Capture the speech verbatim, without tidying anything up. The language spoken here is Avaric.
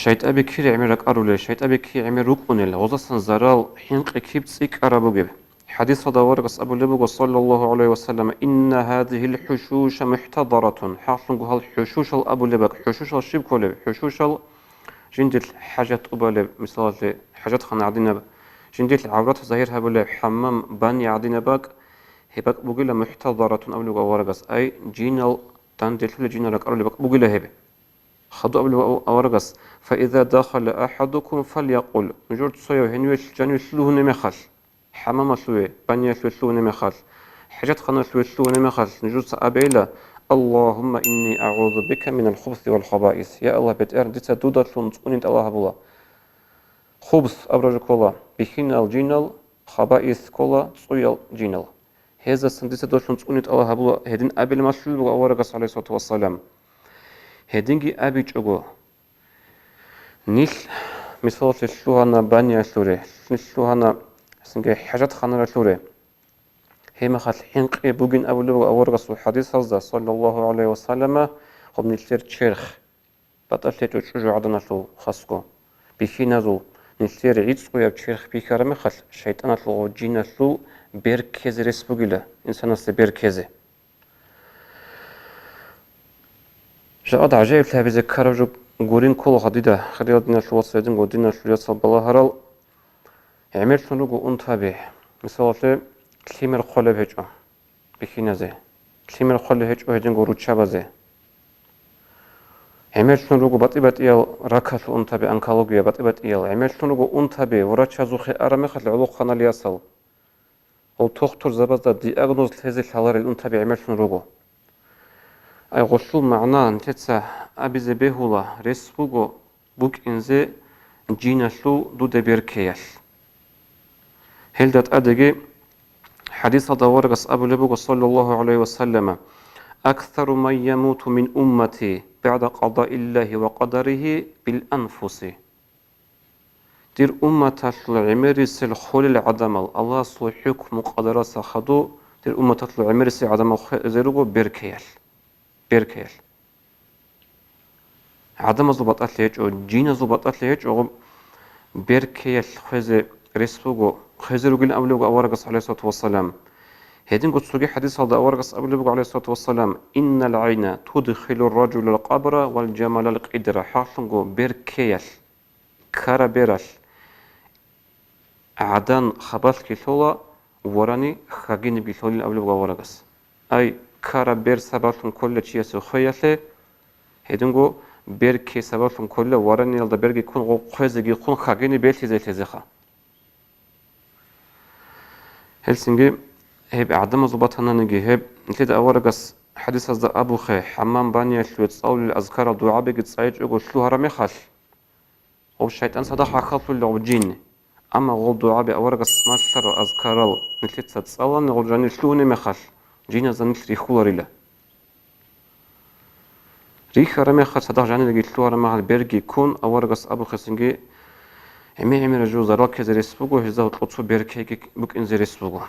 ШайтӀаби кири гӀемер ракӀарулел, шайтӀаби кири гӀемер рукӀунел, гъозасан зарал, хӀинкъи киб цӀикӀкӀараб бугеб. ХӀадисалда аварагас абулеб буго, саллаллагьу гӀалайгьи ва саллам: «Инна гьазигьил хӀушуша мухӀтадаратун». ХӀакълъунго гьал хӀушушал абулеб бакӀ. ХӀушушал щиб кколеб? ХӀушушал жиндилъ хӀажат тӀубалеб, мисалалъе, хӀажатхана гӀадинаб, жиндилъ гӀаврат загьир гьабулеб, хӀаммам, баня гӀадинаб бакӀ. Гьеб бакӀ бугила мухӀтадаратун абулеб аварагас, ай, жинал данделъулел, жинал ракӀарулеб бакӀ бугила гьеб. Хадуб абулеб аварагас: «Фаиза дахала ахадукум фалякъул». Нужер цояв гьениве жаниве лъугьунеб мехалъ, хӀамамалъуве, баниялъуве лъугьунеб мехалъ, хӀажатханалъуве лъугьунеб мехалъ, нужеца абейила: «Аллагьумма инни агӀузу бика минал хубси вал хабаис». Я Аллагь, БетӀер, дица дудалъун цӀунин тӀалаб гьабула. Хубс абураб жо ккола бихьинал жинал, хабаис ккола цӀуял жинал. Гьезасан дица долъун цӀуни тӀалаб гьабула, гьедин абилеб малъулеб буго аварагас, гӀалайгьиссалату вассалам. Гьединги абичӀого, нилъ, мисалалъе, лъугьана баниялъуре, нилъ лъугьана, гьесинги, хӀажатханаралъуре. Гьеб мехалъ хӀинкъи бугин абулеб буго аварагасул хӀадисалда, саллаллагьу гӀалайгьи ва саллама, гьеб нилъер черх. БатӀалъи гьечӀо чӀужугӀаданалъул хасго. Бихьиназул, нилъер гӀицӀкӀуяб черх бихьараб мехалъ, шайтӀаналъул ва жиналъул бер ккезе рес бугила, инсанасде бер ккезе. Жакъа гӀажаиблъи гьабизе ккараб жо гурин ккола гьадида, хириял диналъул вацал, гьединго диналъул яцал балагьарал. ГӀемерлъун руго унтаби, мисалалъе, лъимер хъвалеб гьечӀо бихьиназе, лъимер хъвалеб гьечӀо гьединго руччабазе. ГӀемерлъун руго батӀи-батӀиял ракалъул унтаби, онкология, батӀи-батӀиял. ГӀемерлъун руго унтаби, врачазухъе араб мехалъ гӀолохъанал ясал. Гьел тухтурзабазда диагноз лъезе лъаларел унтаби гӀемерлъун руго. Ай, гъолъул магӀна нилъеца абизе бегьула, рес буго букӀинзе жиналъул дуда бер ккеялъ. Гьелда тӀадеги хӀадисалда аварагас абулеб буго, саллаллагьу гӀалайгьи ва саллама: «Аксару ман ямуту мин уммати багӀда къадаиллагьи ва къадаригьи бил анфуси». Дир умматалъул гӀемерисел холел гӀадамал, Аллагьасул хӀукму-къадараса хадув, дир умматалъул гӀемерисел гӀадамал хвезе руго бер ккеялъ. Бер ккеялъ. ГӀадамазул батӀалъи гьечӀо, жиназул батӀалъи гьечӀо, гъоб бер ккеялъ хвезе рес буго, хвезе ругин абулеб буго аварагас, гӀалайгьиссалату вассалам. Гьединго цоги хӀадисалда аварагас абулеб буго, гӀалайгьиссалату вассалам: «Иннал гӀайна тудхилур ражулал къабра вал жамалал къидра», хӀакълъунго бер ккеялъ, ккараб бералъ гӀадан хабалъги лъола, варани хьагинибги лъолин абулеб буго аварагас. Ай, ккараб бер сабаблъун кколила чиясе хвеялъе, гьединго бер кке сабаблъун кколила вараниялда берги ккун, гъо-, хвезеги хъун, хьагини белъизе лъезеха. Гьелсинги гьеб гӀадамазул батананиги, гьеб нилъеда аварагас хӀадисазда абухъе, хӀаммам баниялъуве цӀалулел азкарал дугӀабиги цӀайчӀого лъугьараб мехалъ, гъоб шайтӀан цадахъ гӀахьаллъулел гъоб жин. Амма гъол дугӀаби аварагас малъарал азкарал нилъеца цӀалани гъол жанир лъугьунеб мехалъ, жиназда нилъ рихьуларила. Рихьараб мехалъ цадахъ жаниреги лъугьараб мехалъ берги ккун, аварагас абухъесинги гӀемер-гӀемераб жо зарал ккезе рес буго, гьезда гьоркьоб цо бер ккейги букӀинзе рес буго.